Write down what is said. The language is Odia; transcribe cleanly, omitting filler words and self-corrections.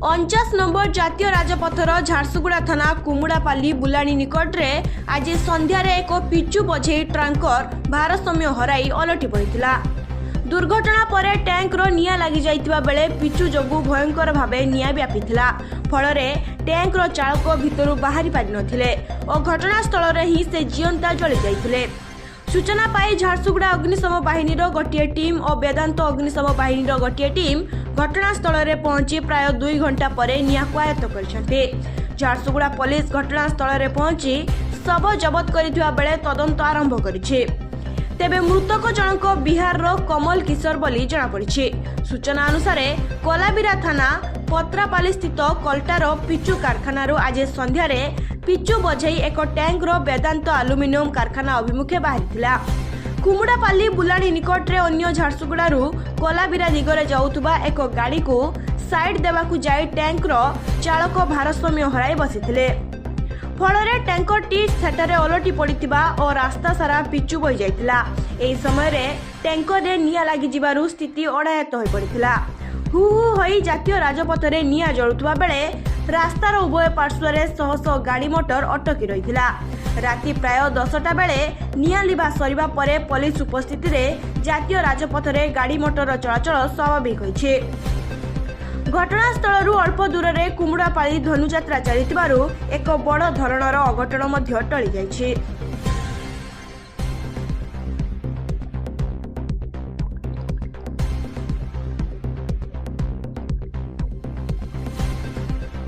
49 ନମ୍ବର ଜାତୀୟ ରାଜପଥର ଝାରସୁଗୁଡ଼ା ଥାନା କୁମୁଡ଼ାପାଲି ବୁଲାଣି ନିକଟରେ ଆଜି ସନ୍ଧ୍ୟାରେ ଏକ ପିଚୁ ବୋଝେଇ ଟ୍ରାଙ୍କର ଭାରସାମ୍ୟ ହରାଇ ଓଲଟି ପଡ଼ିଥିଲା। ଦୁର୍ଘଟଣା ପରେ ଟ୍ୟାଙ୍କର ନିଆଁ ଲାଗିଯାଇଥିବା ବେଳେ ପିଚୁ ଯୋଗୁଁ ଭୟଙ୍କର ଭାବେ ନିଆଁ ବ୍ୟାପିଥିଲା। ଫଳରେ ଟ୍ୟାଙ୍କର ଚାଳକ ଭିତରୁ ବାହାରି ପାରିନଥିଲେ ଓ ଘଟଣାସ୍ଥଳରେ ହିଁ ସେ ଜିଅନ୍ତା ଜଳି ଯାଇଥିଲେ। ସୂଚନା ପାଇ ଝାରସୁଗୁଡ଼ା ଅଗ୍ନିଶମ ବାହିନୀର ଗୋଟିଏ ଟିମ୍ ଓ ବେଦାନ୍ତ ଅଗ୍ନିଶମ ବାହିନୀର ଗୋଟିଏ ଟିମ୍ ଘଟଣାସ୍ଥଳରେ ପହଞ୍ଚି ପ୍ରାୟ 2 ଘଣ୍ଟା ପରେ ନିଆଁକୁ ଆୟତ୍ତ କରିଛନ୍ତି। ଝାରସୁଗୁଡ଼ା ପୋଲିସ ଘଟଣାସ୍ଥଳରେ ପହଞ୍ଚି ଶବ ଜବତ କରିଥିବା ବେଳେ ତଦନ୍ତ ଆରମ୍ଭ କରିଛି। ତେବେ ମୃତକ ଜଣକ ବିହାରର କମଲ କିଶୋର ବୋଲି ଜଣାପଡ଼ିଛି। ସୂଚନା ଅନୁସାରେ, କୋଲାବିରା ଥାନା ପତ୍ରାପାଲି ସ୍ଥିତ କଲ୍ଟାର ପିଚୁ କାରଖାନାରୁ ଆଜି ସନ୍ଧ୍ୟାରେ ପିଚୁ ବୋଝେଇ ଏକ ଟ୍ୟାଙ୍କର ବେଦାନ୍ତ ଆଲୁମିନିୟମ କାରଖାନା ଅଭିମୁଖେ ବାହାରିଥିଲା। କୁମୁଡ଼ାପାଲି ବୁଲାଣି ନିକଟରେ ଅନ୍ୟ ଝାରସୁଗୁଡ଼ାରୁ କୋଲାବିରା ଦିଗରେ ଯାଉଥିବା ଏକ ଗାଡ଼ିକୁ ସାଇଡ୍ ଦେବାକୁ ଯାଇ ଟ୍ୟାଙ୍କର ଚାଳକ ଭାରସାମ୍ୟ ହରାଇ ବସିଥିଲେ। ଫଳରେ ଟ୍ୟାଙ୍କରଟି ସେଠାରେ ଓଲଟି ପଡ଼ିଥିବା ଓ ରାସ୍ତା ସାରା ପିଚୁ ବହିଯାଇଥିଲା। ଏହି ସମୟରେ ଟ୍ୟାଙ୍କରରେ ନିଆଁ ଲାଗିଯିବାରୁ ସ୍ଥିତି ଅଣାୟତ୍ତ ହୋଇପଡ଼ିଥିଲା। ହୁ ହୁ ହୋଇ ଜାତୀୟ ରାଜପଥରେ ନିଆଁ ଜଳୁଥିବା ବେଳେ ରାସ୍ତାର ଉଭୟ ପାର୍ଶ୍ୱରେ ଶହ ଶହ ଗାଡ଼ି ମଟର ଅଟକି ରହିଥିଲା। ରାତି ପ୍ରାୟ 10ଟା ବେଳେ ନିଆଁ ଲିଭା ସରିବା ପରେ ପୋଲିସ ଉପସ୍ଥିତିରେ ଜାତୀୟ ରାଜପଥରେ ଗାଡ଼ି ମଟର ଚଳାଚଳ ସ୍ୱାଭାବିକ ହୋଇଛି। ଘଟଣାସ୍ଥଳରୁ ଅଳ୍ପ ଦୂରରେ କୁମୁଡ଼ାପାଳି ଧନୁଯାତ୍ରା ଚାଲିଥିବାରୁ ଏକ ବଡ଼ ଧରଣର ଅଘଟଣ ମଧ୍ୟ ଟଳିଯାଇଛି।